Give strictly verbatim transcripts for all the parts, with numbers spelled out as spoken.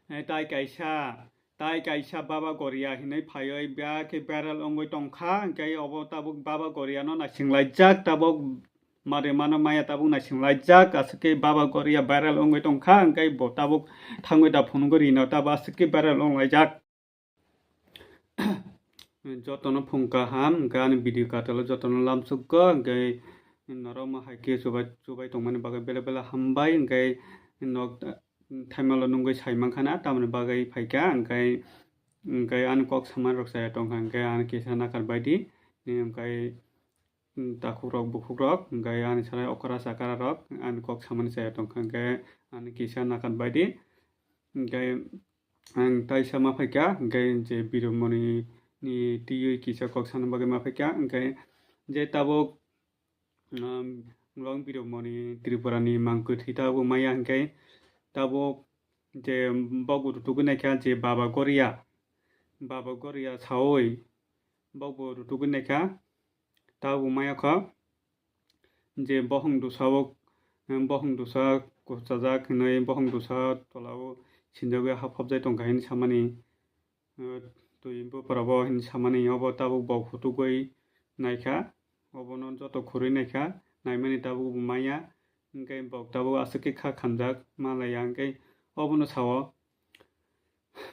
Eh, tai kaisa, tai kaisa Baba Goria hinwi phaiwi ba khe viral wngwi tongkha, hwnkhe obo tabuk Baba Goria no naisinglaijak, tabuk mari mano maya tabuk naisinglaijak, aswk khe Baba Goria viral wngwi tongkha, hwnkhe bo tabuk thangwi da phunugwi rino tabuk aswk khe viral wnglaijak. Jotono phung kaham, hwnkhe ani video katalo jotono lamsukgo, hwnkhe norok ma hai khe chubai, chubai tongmani bagwi belai belai hambai, hwnkhe nok thaimalo nungwi sai mankha na, tamoni bagwi phaikha, hwnkhe, hwnkhe ani kok samanrok chaya tongkha, hwnkhe ani kisa nakarbaidi, hwnkhe takhuk rok, bukhuk rok, hwnkhe ani salai okra chakra rok ani kok samani chaya tongkha, hwnkhe ani kisa nakarbaidi, hwnkhe ang taisa ma phaikha, hwnkhe je Biromoni ni twiwi kisa kok sana bagwi ma phaikha, hwnkhe je tabuk, um, Wrong Biromoni Tripura ni mangkwthwi tabuk maya, hwnkhe tabuk je bokbo rutugwi naikha je Baba Goria, Baba Goria saui bokbo rutugwi naikha, tabuk maya kha. Je bohong dusao, bohong dusa kuchajak hinwi bohong dusa tolao sinjagwi haphapjai tongkha hinwi samani, eh, twi buphurabo hinwi samani obo tabuk bo hutugwi naikha, obono joto khurui naikha, naimani tabuk bo maya, hwnkhe bo tabuk aswk khe kha khamjak malaya, hwnkhe obono sao.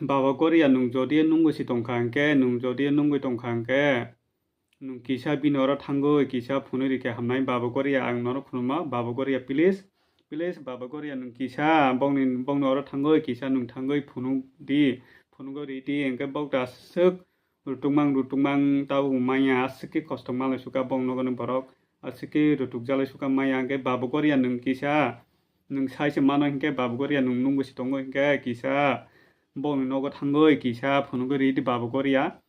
Baba Goria, nwng jodi nungwi si tongkha hwnkhe, nwng jodi nungwi tongkha hwnkhe, nwng kisa bini oro thangwi kisa phunui rikha hamnai. Baba Goria, ang nono khulumma, Baba Goria, please, please, Baba Goria, nwng kisa bokni, bokni oro thangwi kisa nwng thangwi phunuk di, phunugwi ri di, hwnkhe bok da aswk rutukmang, rutukmang tabuk maya, aswk khe kosto malai sukha bok nogoni borok, aswk khe rutuk jalai sukha maya, hwnkhe Baba Goria, nwng kisa, nwng sai se mano hwnkhe Baba Goria nwng nungwi se tongo hwnkhe kisa bokni nogo thangwi kisa phunugwi ridi Baba Goria,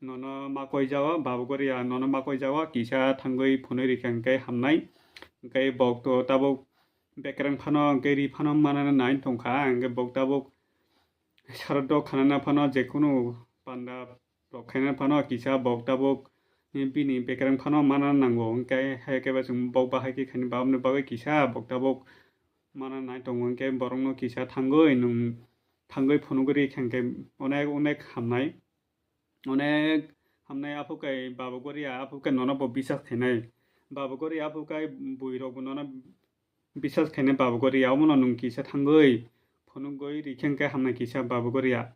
nono ma koijao Baba Goria, nono ma koijao kisa thangwi phunui rikha hwnkhe hamnai. Hwnkhe bok to tabuk bekereng phano hwnkhe ri phano manana nai tongkha, hwnkhe bok tabuk saro dok khanana phano jekunu panda rok khaina phano kisa bok tabuk bini bekereng phano mana nango, hwnkhe hai khe ba chwng bok bahai khe khaini babani bagwi kisa bok tabuk mana nai tongo, hwnkhe borokno kisa thangwi nwng thangwi phunugwi rikha hwnkhe onek onek hamnai, onek hamnai. Aphuru khe Baba Goria aphuru khe nono bo bisas khainai, Baba Goria aphuru khe buirokbo nono bisas khainai Baba Goria, omono nwng kisa thangwi phunugwi rikha hwnkhe hamnai kisa Baba Goria.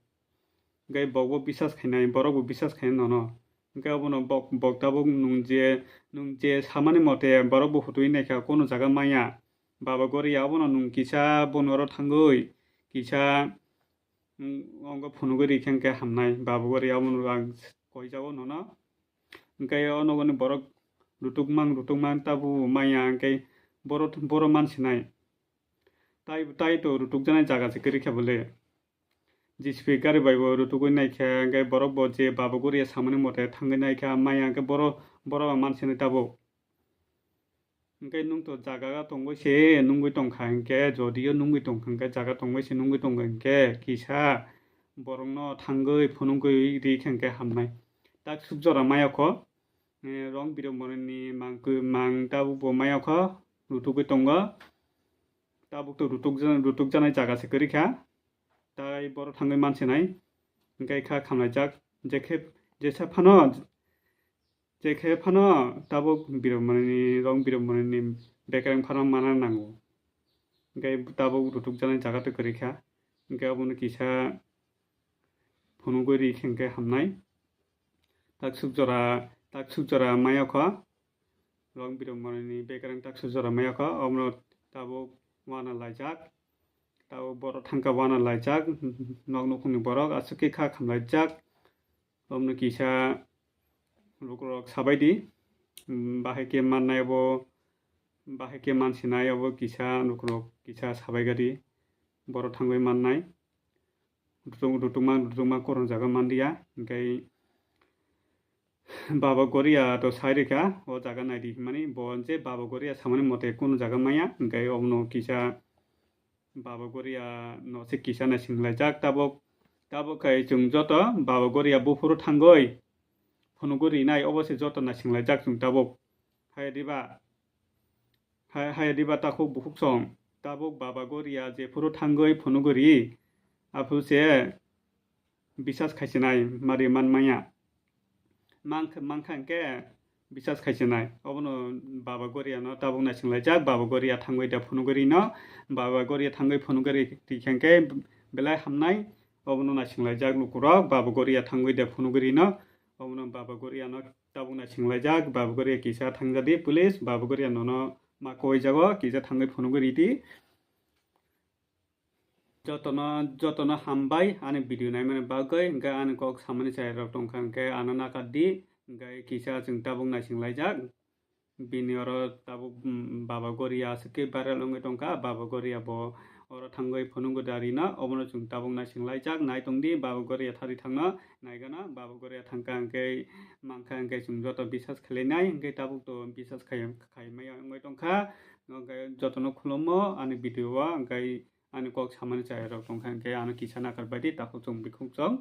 Hwnkhe bokbo bisas khainai, borokbo bisas khainai nono. Hwnkhe obono bok, bok tabuk nwng je, nwng je samani mote borokbo hutui naikha, kono jaga maya. Baba Goria obono nwng kisa boni oro thangwi kisa Wng-, wngkha phunugwi rikha hwnkhe hamnai, Baba Goria omono ang koijao nono. Hwnkhe o nogoni borok rutukmang rutukmang tabuk maya hwnkhe boro, boro mansinai. Tai, tai to rutukjaknai jaga se kwrwi kha bole. J C B gari bai bo rutugwi naikha, hwnkhe borok bo je Baba Goria samani mote thangwi naikha maya hwnkhe boro, boro mansinai tabuk. Hwnkhe nwng to jaga tongwi se nungwi tongkha hwnkhe, jodiyo nungwi tongkha hwnkhe, jaga tongwi se nungwi tongkha hwnkhe, kisa borokno thangwi phunugwi rikha hwnkhe hamnai. Tak suk jora mayokho, eh, Wrong Biromoni mangkwi, mang tabukbo mayokho, rutugwi tongo. Tabuk to rutukja-, rutukjaknai jaga se kwrwi kha. Tai borok thangwi mansinai, hwnkhe kha khamlaijak, jekhe, jesa phano, jekhe phano tabuk Biromoni, Wrong Biromoni bekereng phano mana nango. Hwnkhe tabuk rutukjaknai jaga twi kwrwi kha, hwnkhe obono kisa phunugwi rikha hwnkhe hamnai. Tak suk jora, tak suk jora mayokho, Wrong Biromoni bekereng tak suk jora mayokho, obono tabuk wana laijak, tabuk borok thangkha wana laijak, nok nukhungni borok aswk khe kha khamlaijak. Omono kisa lukurok sabaidi, um, bahai khe mannai abo, bahai khe mansinai abo kisa lukurok kisa sabaigadi, borok thangwi mannai. Rutung-, rutukma, rutukma koron jaga manliya, hwnkhe Baba Goria to sai rikha, o jaga naidi hwnmani, bo je Baba Goria samani mote kunu jaga maya, hwnkhe omono kisa Baba Goria no se kisa naisinglaijak tabuk, tabuk khai chwng joto Baba Goria buphuru thangwi phunugwi rinai obo se joto naisinglaijak chwng tabuk. Hai diba? Hai, hai diba takhuk bukhuk song? Tabuk Baba Goria jephuru thangwi phunugwi ri, Aphuru se bisas khaisinai mari man manya. Mankha, mankha hwnkhe bisas khaisinai. Obono Baba Goria no tabuk naisinglaijak, Baba Goria thangwi da phunugwi rino, Baba Goria thangwi phunugwi ri-, rikha hwnkhe belai hamnai. Obono naisinglaijak lukurok, Baba Goria thangwi da phunugwi rino, obono Baba Goria no tabuk naisinglaijak, Baba Goria kisa thangjadi, please, Baba Goria nono ma koijago, kisa thangwi phunugwi ridi. Jotono, jotono hambai ani video naimani bagwi, hwnkhe ani kok samani chayarok tongkha, hwnkhe ano nakardi, hwnkhe kisa chwng tabuk naisinglaijak. Bini oro tabuk, mm, Baba Goria aswk khe viral wngwi tongkha, Baba Goria bo oro thangwi phunugwi da rino, obono chwng tabuk naisinglaijak, nai tongdi, Baba Goria thari thangno naigana, Baba Goria thangkha hwnkhe mankha hwnkhe chwng joto bisas khailainai, hwnkhe tabuk to bisas khai, khaimaya wngwi tongkha, hwnkhe jotono khulummo ani video o, hwnkhe ani kok samani chayarok tongkha, hwnkhe ano kisa nakar baidi takhuk chwng bikhuk chwng.